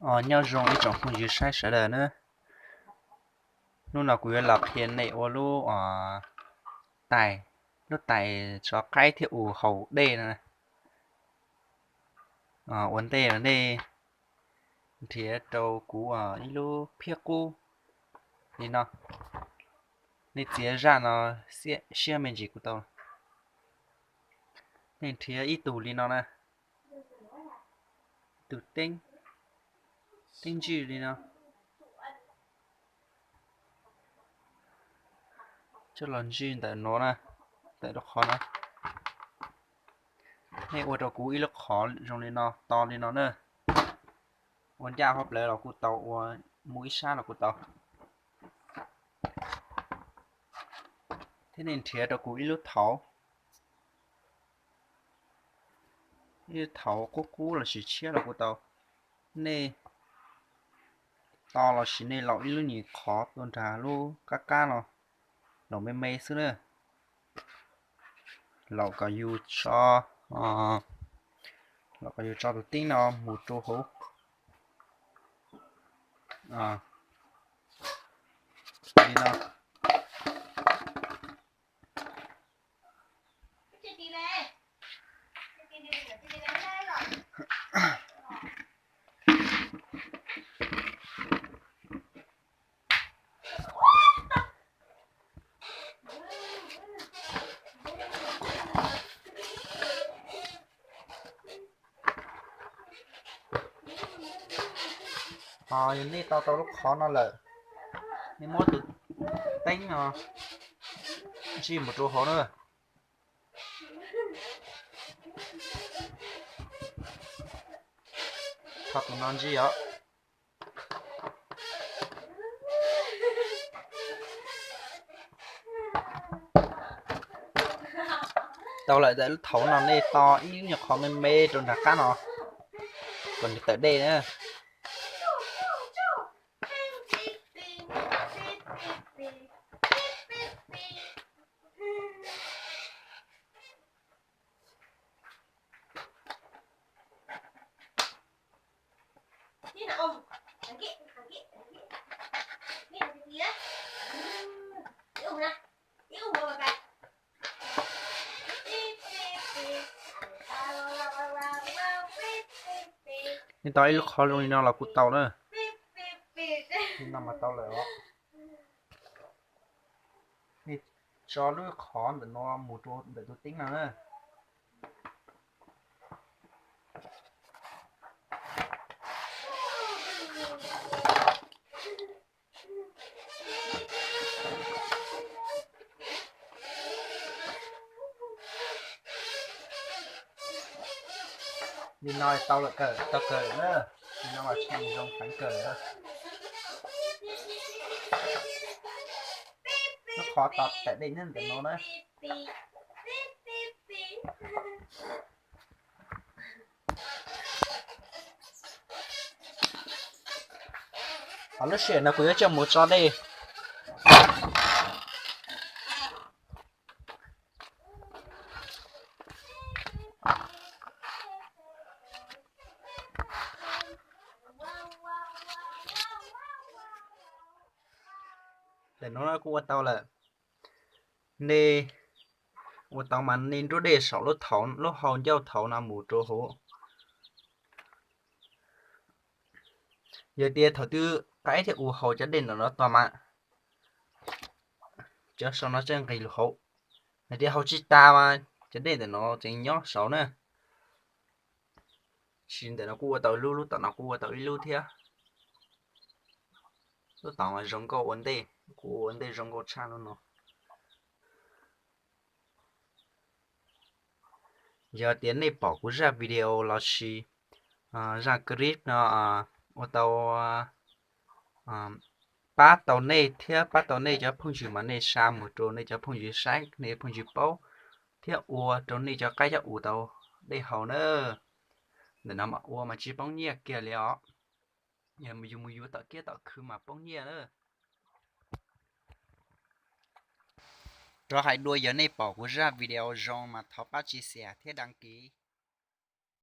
Nyob zoo ib tsoom phooj ywg saib sawv daws na. Hnub no kuv yuav los qhia nej ua lub tais, lub tais tsov qaib thiab ua haus dej no. Ua ntej no nej nrhiav rau kuv ib lub phiab qub li no. Nej txiav zaj no siab me ntsis kuj tau. Nej nrhiav ib tug li no na, tus teeb, teeb ntswj li no. Coj los ntswj ntawm no na, ntawm lub qhov no. Nej ua rau kuv ib lub qhov zoo li no, to li no na. Ua ncaj hauv plawv los kuj tau, ua mus ib sab los kuj tau. Thiab nej nrhiav rau kuv ib lub thauv, ib lub thauv qub qub los sis tshiab los kuj tau. Nej to los sis nej laus ib lub nyuag qhov tuaj nrag lub qab qab no, laus me me xwb na. Laus kom yus tso, laus kom yus tso tus teeb no mus rau hauv li no. Ho yog nej to tau lub qhov no lawm, nej muab tus teeb no ntsij mus rau hauv na. Kho tus no ntsij os. Tau lawm, ntawm lub thauv no nej to ib nyuag qhov me me rau nram qab no kom nws tawm dej na. Nej to ib lub qhov zoo li no los kuj tau na. Li no mas tau lawm os. Nej tso lub qhov ntawm no mus rau ntawm tus teeb no na. Li no tau lawm kawg, tau kawg na. Li no mas tshaj zoo heev kawg. Lub qhov tod tawm dej nyob ntawm no na. Ho lub sij hawm no kuv yuav coj mus tso dej. Ntawm no kuj ua tau lawm. Nej ua tau mas nej nruab dej saum lub thauv, lub hau ncauj thauv no mus rau hauv. Yog tias thaum twg qaib thiab ua haus cov dej ntawm no tag mas cov saum no tseem nqis lug hauv. Yog tias haus tsis tas mas cov dej ntawm no tseem nyob saud na. Tsis ntawm no kuj ua tau ib lub, lub tom no kuj ua tau ib lub thiab. Lub tom mas zoo nkauj ua ntej, kuv ua ntej zoo nkauj tshaj lub no. Yog tias nej pom kuv zaj video los sis zaj clip no ua tau pab tau nej thiab pab tau nej cov phooj ywg mas nej share mus rau nej cov phooj ywg saib, nej phooj ywg paub thiab ua rau nej cov qaib cov ua tau dej haus na. Ntawm no mas ua mas tsis poob nyiaj kiag li os. Yog yus mus yuav tom kiab tom khw mas poob nyiaj na. Rov hais dua, yog nej pom kuv zaj video zoo mas thov pab tsis xiam thiab đăng ký.